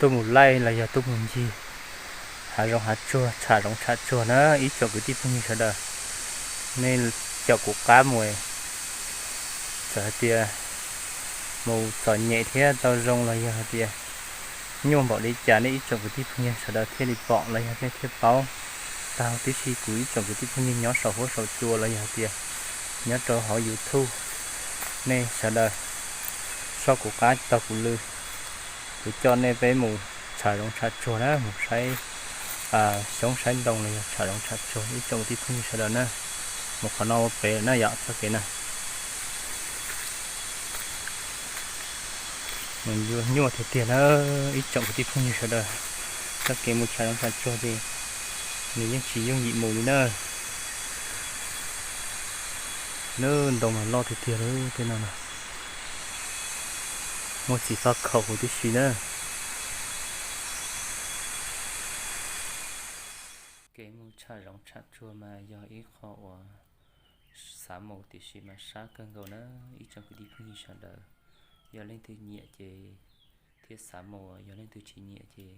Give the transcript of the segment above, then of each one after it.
Tuaj mus laij los yog tuaj mus ncig hav zoov hav tsuag, tsham zoov tsham tsuag na ib tsoom kwv tij phooj ywg sawv daws. Nej caum kuv qab mus, txawm hais tias mus txom nyem thiab tau zoo los yog hais tias nyuaj npaum li cas nej ib tsoom kwv tij phooj ywg sawv daws thiaj li pom los yog nej thiaj paub tau tib si. Kuv ib tsoom kwv tij phooj ywg nyob saum huab saum cua los yog hais tias nyob rau hauv YouTube, nej sawv daws soj kuv qab taug kuv lw, kuv coj nej peb mus tsham zoov tsham tsuag na, mus saib xyoob saib ntoo los yog tsham zoov tsham tsuag ib tsoom kwv tij phooj ywg sawv daws na. Mus qhov no ua pem na yom, txoj kev na. Mus yuav nyuaj tiag tiag na ib tsoom kwv tij phooj ywg sawv daws. Txoj kev mus tsham zoov tsham tsuag ces nws yeej tsis yooj yim mus li na. Lub ntoo mas loj tiag tiag li tej no na. Muaj txiv faj khaum huv tib si na. Kev mus tsham zoov tsham tsuag mas yog ib qho uas xav mus tiam sis mas sab kawg nkaus na ib tsoom kwv tij phooj ywg sawv daws. Yog leej twg nyiam ces thiaj xav mus, yog leej twg tsis nyiam ces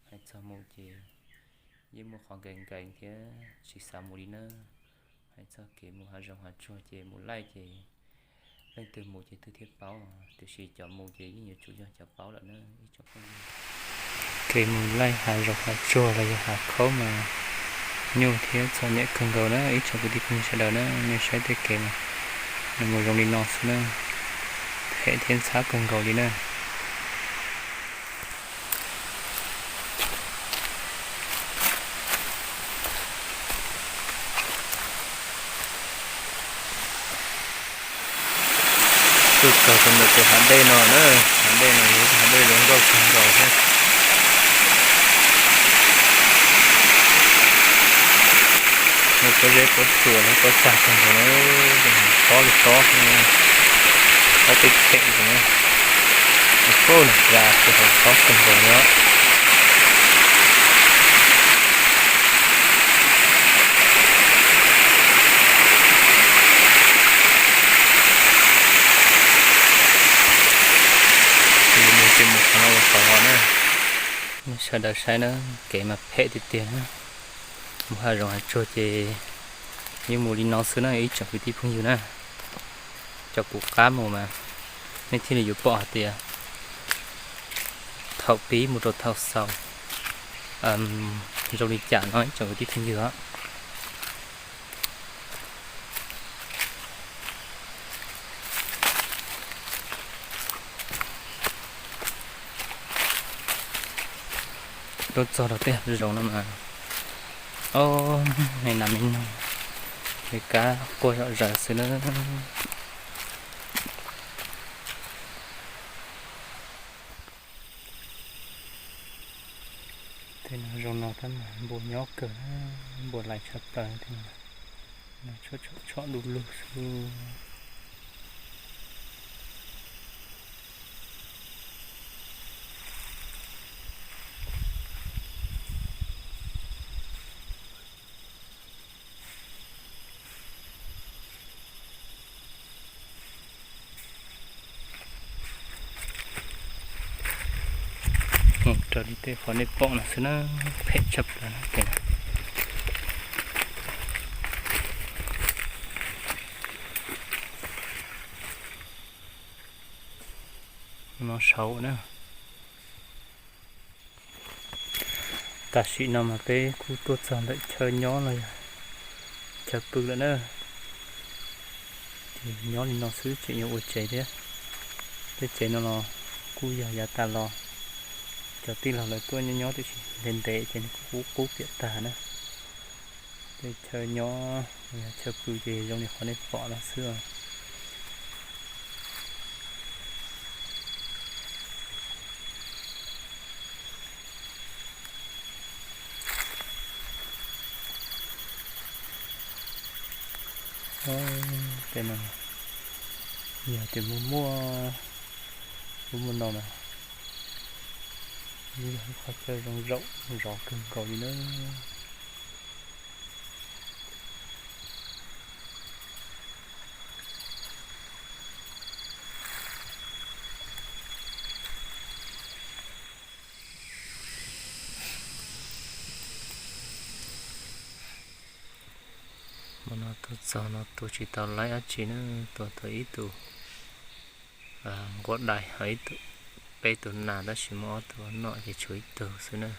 hais txog mus ces yeej muaj qhov nkees nkees thiab tsis xav mus li na. Hais txog kev mus hav zoov hav tsuag ces mus laij ces leej twg mus ces twg thiaj paub, tiam sis cov mus ces yeej yuav tsum yog cov paub lawm na ib tsoom phooj ywg. Kev mus laij hav zoov hav tsuag los yog hav khaub mas nyuaj thiab txom nyem kawg nkaus na ib tsoom kwv tij phooj ywg sawv daws na. Nej saib tej kev mas nws mus zoo li no xwb na, phem thiab ntxhab kawg nkaus li na. Tuaj txog rau ntawm tus hav dej no na, hav dej no yog ib tug hav dej zoo nkauj kawg nkaus thiab. Muaj pob zeb pob tsuas thiab pob tsag kawg nkaus na, tob li tob, tob peb phem na. Ub, nws ya tus hauv tob kawg nkaus li os. Ces mus qhov no ua qhov no na. Nej sawv daws saib na, kev mas phem tiag tiag na. Mus hav zoov hav tsuag ces yeej mus li no xwb na ib tsoom kwv tij phooj ywg na. Cov kuv qab mus mas nej thiaj li yuav pom hais tias thaum pib mus rau thaum xaus zoo li cas no ib tsoom kwv tij phooj ywg os. Tuaj txog rau tej hav zoov no mas, o, me nas me noog, me kab quaj zom zaws xwb na. Tej no zoo no tab mas npua nyob kawg, npua lais tshaj plaws tej no, tshom tshom du lug xwb. Mus raws li tej qhov nej pom no xwb na, phem tshaj plaws. No saud na. Tam sim no mas peb kuj tuaj txog ntawm chaw nyob los yog chaw pw lawm na. Ces nyob li no xwb tseem yuav ua tsev thiab. Tej tsev no los kuj yog yav tas los cov tij laug lawv tuaj nyob nyob tiam sis ntev ntev ces nws kuj qub qub piam tag na. Tej chaw nyob los yog chaw pw ces zoo li qhov nej pom no xwb os. Tej no yog tias muaj muaj lub muaj no mas yog ib qhov chaw zoo zaum zov kawg nkaus li na. No tua txog no tua tsis tau laib dab tsi na, tua tau ib tug nquab dais, peb tug nas tab sis muaj ob tug noj ces tshuav ib tug xwb na.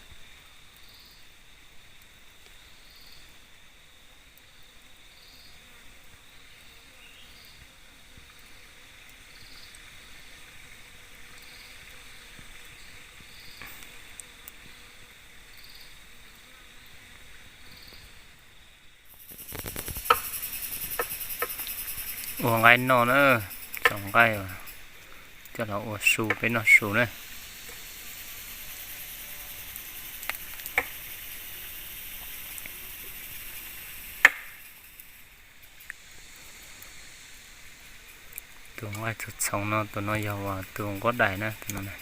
Ua nqaij noj na, txhoov nqaij coj los ua su peb noj su na. Tus nqaij txhoov txhoov no, tus no yog uas tus nquab dais na, tus no.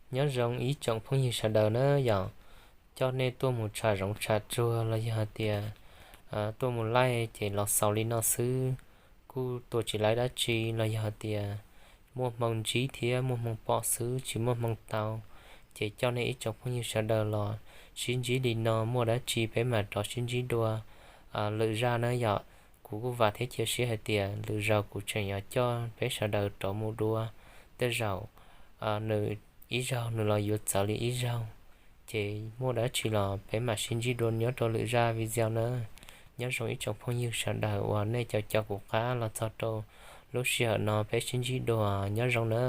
Nyob zoo ib tsoom phooj ywg sawv daws na yom, coj nej tuaj mus tsham zoov tsham tsuag los yog hais tias tuaj mus laij ces los xaus li no xwb, kuj tua tsis laib dab tsi los yog hais tias muaj hmoo ntsib thiab muaj hmoo pom xwb tsis muaj hmoo tau. Ces coj nej ib tsoom phooj ywg sawv daws los sib ntsib li no, muaj dab tsi peb mam rov sib ntsib dua lwm zaj na yom. Kuv kuj vam thiab cia siab hais tias lwm zaus kuv tseem yuav coj peb sawv daws rov mus dua. Tej zaum nws ib zaug nws los yuav txawv li ib zaug. Ces muaj dab tsi los peb mam sib ntsib dua nyob rau lwm zaj video na. Nyob zoo ib tsoom phooj ywg sawv daws uas nej caum caum kuv qab los txog rau lub sij hawm no, peb sib ntsib dua, nyob zoo na.